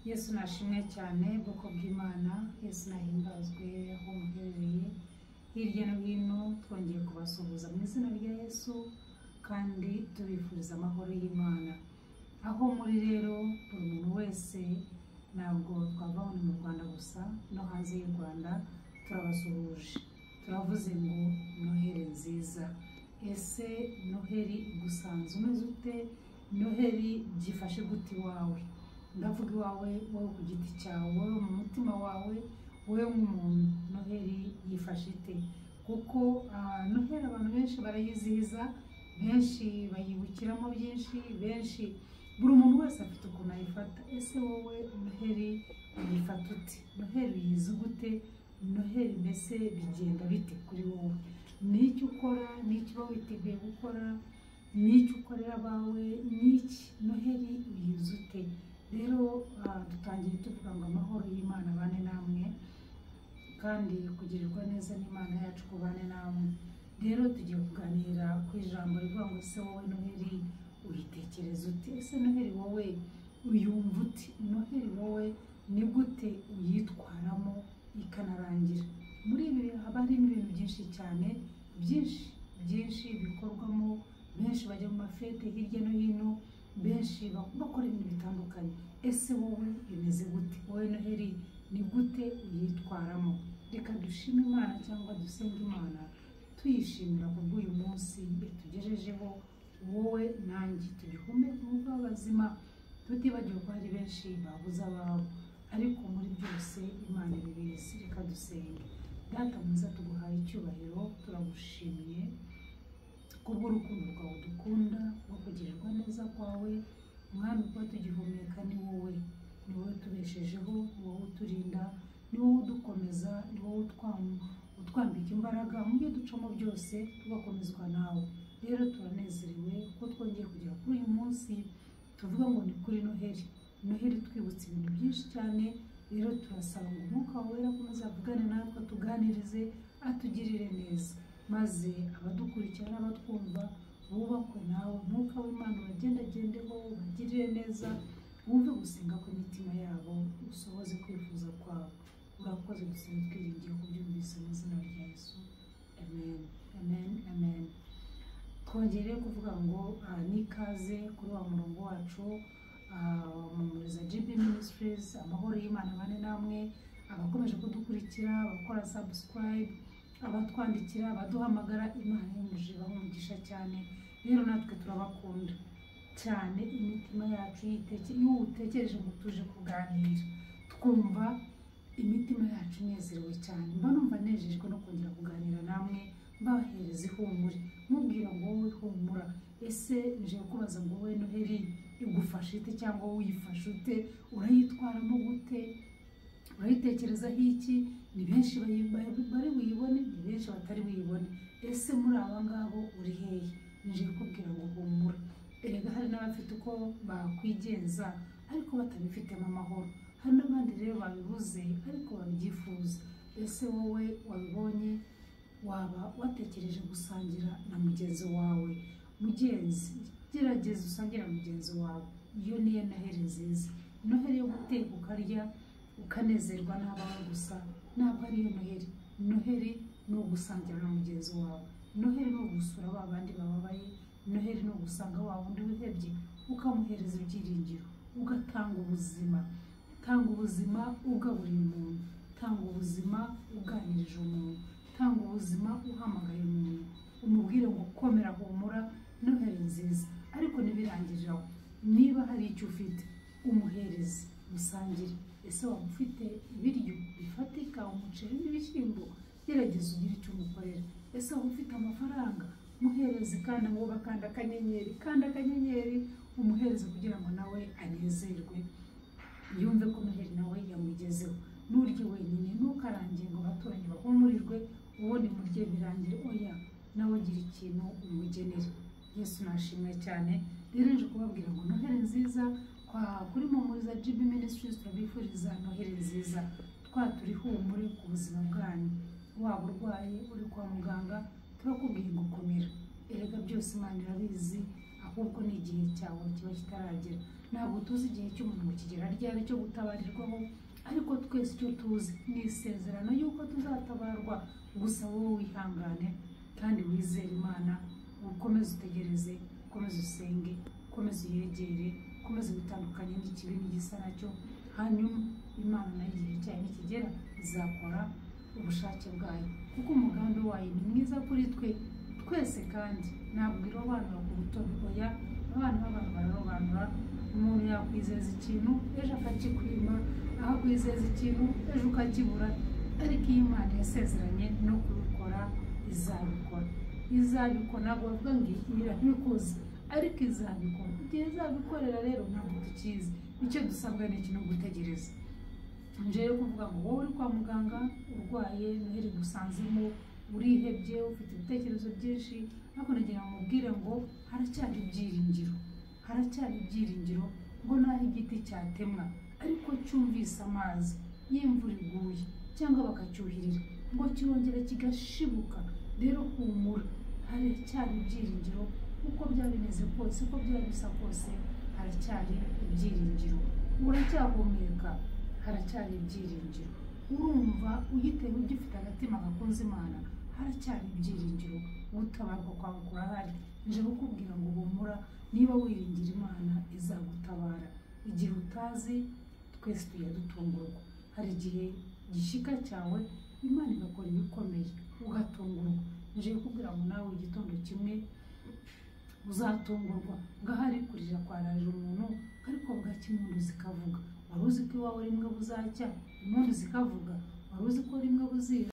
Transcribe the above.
Yesu nashimwe cyane, bwoko bw'Imana. Yesu nahimbazwe aho muherereye hirya no hino. Twongeye kubasuhuza mu izina rya Yesu kandi tubifuriza amahoro y'Imana aho muri. Rero buri muntu wese, ntabwo twava ni mu Rwanda gusa, no hanze y'u Rwanda turabasuhuje. Turavuze ngo Noheli nziza. Ese Noheli igusanze umeze ute? Noheli byifashe gute iwawe? Ndavuga iwawe wowe ku giti cyawe, wowe mu mutima wawe, wowe nk'umuntu, Noheli yifashe ite? Kuko Noheli abantu benshi barayizihiza, benshi bayibukiramo byinshi, benshi, buri muntu wese afite ukuntu ayifata. Ese wowe Noheli uyifata ute? Noheli uyizi gute? Noheli mbese bigenda bite kuri wowe? Ni iki ukora? Ni iki uba witeguye gukora? Ni iki ukorera abawe? Ni iki? Noheli uyizi ute? Rero dutangiye tuvuga ngo amahoro y'Imana abane namwe, kandi kugirirwa neza n'Imana yacu kubane namwe. Rero tugiye kuganira ku ijambo rivuga ngo: ese wowe Noheli uyitekereza ute? Ese Noheli wowe uyumva ute? Noheli wowe ni gute uyitwaramo ikanarangira? Muri ibi haba harimo ibintu byinshi cyane, byinshi byinshi bikorwamo. Benshi bajya mu mafete hirya no hino, benshi bakora ibintu bitandukanye. Ese wowe bimeze gute? Wowe Noheli ni gute uyitwaramo? Reka dushime Imana cyangwa dusenge Imana, tuyishimira kubw'uyu munsi yatugejejeho wowe nanjye, tugihumeka umwuka w'abazima, tutibagiwe ko hari benshi babuze ababo, ariko muri byose Imana ibibizi. Reka dusenge. Data mwiza, tuguhaye icyubahiro, turagushimiye kubw'urukundo rwawe dukunda, rwo kugirirwa neza kwawe. Mwami, kuba tugihumeka ni wowe, ni wowe utubeshejeho, ni wowe uturinda, ni wowe udukomeza, ni wowe utwambika imbaraga mu byo ducamo byose, tugakomezwa nawe. Rero turanezerewe ko twongeye kugera kuri uyu munsi tuvuga ngo ni kuri Noheli. Noheli twibutse ibintu byinshi cyane. Rero turasaba ngo Umwuka wawe Wera akomeze avugane natwe, atuganirize, atugirire neza, maze abadukurikira n'abatwumva bubakwe nawe. Umwuka w'Imana ubagendagendeho, ubagirire neza, wumve gusenga kw'imitima yabo, usohoze kwifuza kwabo. Urakoze, dusenga twiringiye kubyumvise mu izina rya Yesu. Amen, amen, amen. Twongere kuvuga ngo n'ikaze kuri wa murongo wacu Mumuriza GB Ministries. Amahoro y'Imana bane namwe, abakomeje kudukurikira, abakora subscribe, abatwandikira, abaduhamagara. Imana y'umuje ibahe umugisha cyane. Rero natwe turabakunda cyane. Imitima yacu iyo utekereje ngo tuje kuganira, twumva imitima yacu inezerewe cyane. Mba numva nejejwe no kongera kuganira namwe, mbahereza ihumure, mubwira ngo wowe humura. Ese nje kubaza ngo wowe Noheli igufasha ite, cyangwa wowe uyifashe ute? Urayitwaramo gute? Urayitekerezaho iki? Ni benshi bari buyibone, ni benshi batari buyibone. Ese muri aba ngabo uri hehe? Nje kukubwira ngo humura. Erega hari n'abafite uko bakwigenza ariko batabifitemo amahoro. Hari n'abandi rero babibuze ariko babyifuza. Ese wowe wabibonye, waba watekereje gusangira na mugenzi wawe? Mugenzi, gerageza usangire na mugenzi wawe. Iyo niyo Noheli nziza. Noheli yo guteka ukarya ukanezerwa n'abawe gusa ntabwo ariyo Noheli. Noheli ni ugusangira na mugenzi wawe. Noheli ni ugusura ba bandi bababaye. Noheli ni ugusanga wa wundi wihebye, ukamuhereza ibyiringiro, ugatanga ubuzima. Tanga ubuzima ugaburiye umuntu, tanga ubuzima uganirije umuntu, tanga ubuzima uhamagaye umuntu, umubwire ngo komera, humura, Noheli nziza. Ariko ntibirangirire aho. Niba hari icyo ufite, umuhereze, musangire. Ese waba ufite ibiryo bifatika, umuceri n'ibishyimbo? Gerageza ugire icyo umukorera. Ese waba ufite amafaranga? Muhereze kandi ngo bakanda akanyenyeri, kanda akanyenyeri, umuhereze kugira ngo nawe anezerwe, yumve ko Noheli nawe yamugezeho. Nturye wenyine, ntukarangiye ngo abaturanyi bahumurirwe, ubundi murye birangire. Oya, nawe gira ikintu umugenera. Yesu nashimwe cyane. Rero nje kubabwira ngo Noheli nziza kwa kuri Mumuriza GB Ministries. Turabifuriza Noheli nziza, twatura ihumure ku buzima bwanyu. Waba urwaye, uri kwa muganga, turakubwiye ngo komera. Erega byose Imana irabizi, ahubwo ni igihe cyawe kiba kitaragera. Ntabwo tuzi igihe cy'umuntu ngo kigera ryari cyo gutabarirwaho, ariko twese icyo tuzi ni isezerano y'uko tuzatabarwa. Gusa wowe wihangane kandi wizere Imana, ukomeze utegereze, ukomeze usenge, ukomeze uyegere, ukomeze witandukanye n'ikibi n'igisa nacyo. Hanyuma Imana nayo igihe cyayo nikigera izakora ubushake bwayo, kuko umugambi wayo ni mwiza kuri twe twese. Kandi ntabwo irobanura ku butoni, oya, abana b'abantu bararobanura. Umuntu yakwizeza ikintu ejo akakikwima, akakwizeza ikintu ejo ukakibura, ariko iyo Imana yasezeranye no kubikora izabikora. Izabikora, ntabwo bavuga ngo irabikoze, ariko izabikora. Igihe izabikorera rero ntabwo tukizi. Icyo dusabwa ni ikintu gutegereza. Nje yo kuvuga ngo wowe uri kwa muganga urwaye, Noheli gusanzemo, urihebye, ufite ibitekerezo byinshi, ariko nagira ngo mubwire ngo haracyari ibyiringiro, haracyari ibyiringiro. Ngo naho igiti cyatemwa ariko cyumvise amazi y'imvura iguye cyangwa bakacyuhirira, ngo kirongera kigashibuka. Rero humura, haracyari ibyiringiro. Uko byaba bimeze kose, uko byaba bisa kose, haracyari ibyiringiro. Uracyahumeka, haracyari ibyiringiro. Urumva ugitewe ugifite agatima gakunze Imana, haracyari ibyiringiro. Gutabarwa kwawe kurahari. Nje kukubwira ngo humura, niba wiringira Imana izagutabara. Igihe utazi, twese tujya dutungurwa. Hari igihe gishyika cyawe Imana igakora ibikomeye ugatungurwa. Nje kukubwira ngo nawe igitondo kimwe uzatungurwa. Ngahari kurira kwaraje umuntu, ariko bwacya impundu zikavuga. Wari uzi ko iwawe rimwe buzacya impundu zikavuga? Wari uzi ko rimwe buzira?